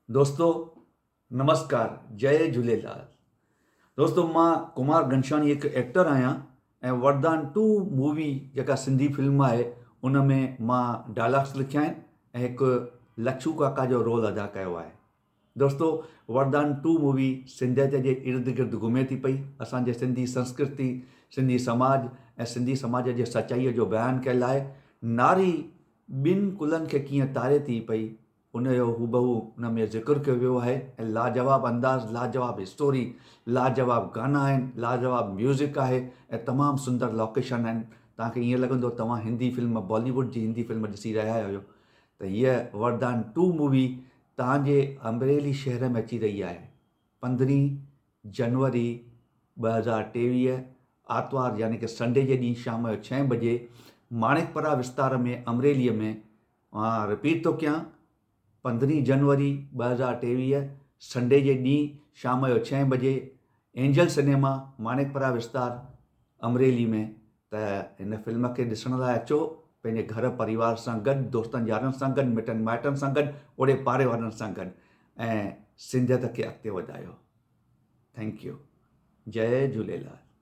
دوستو نمسڪار جئي جهوليلال دوستو مان ڪمار گهنشاڻي هڪ ايڪٽر آهيان ۽ وردان ٽو مووي جيڪا سنڌي فلم آهي ان ۾ مان ڊائلاگس لکيا آهن ۽ هڪ لڇو ڪاڪا جو رول ادا ڪيو آهي دوستو وردان ٽو مووي سنڌيت جي ارد گرد گهمي ٿي پئي اسان جي سنڌي سنسڪرتي سنڌي سماج ۽ سنڌي سماج جي سچائي جو بيان ڪيل آهي ناري ٻن ڪلن کي ڪيئن تاري ٿي پئي ان جو هوبهو ان ۾ ذڪر ڪيو ويو آهي ۽ لاجواب انداز، لاجواب اسٽوري، لاجواب گانا آهن، لاجواب ميوزڪ آهي ۽ تمام سندر لوڪيشن آهن. توهان کي ائين لڳندو توهان هندي فلم بالي ووڊ جي هندي فلم ڏسي رهيا آهيو ته هيء وردان ٽو مووي توهان جي امريلي شهر ۾ اچي رهي آهي پندرهين جنوري 2023 آتوار يعني ڪه سنڊي جي ڏينهن شام جو ڇهين بجي ماڻڪپرا وستار ۾ امريلي ۾ مان رپيٽ ٿو ڪيان پندرهين جنوري 2023 سنڊي جي ڏينهن شام جو ڇهين بجي اينجل سئنيما ماڻڪپرا وستار امريلي ۾ ته هن فلم کي ڏسڻ لاء اچو پنهنجي گهر پريوار سان گڏ دوستن يارن سان گڏ مٽن مائٽن سان گڏ اوڙي پاڙي وارن سان گڏ ۽ سنڌيت کي اڳتي وڌايو thank you جئي جهوليلال.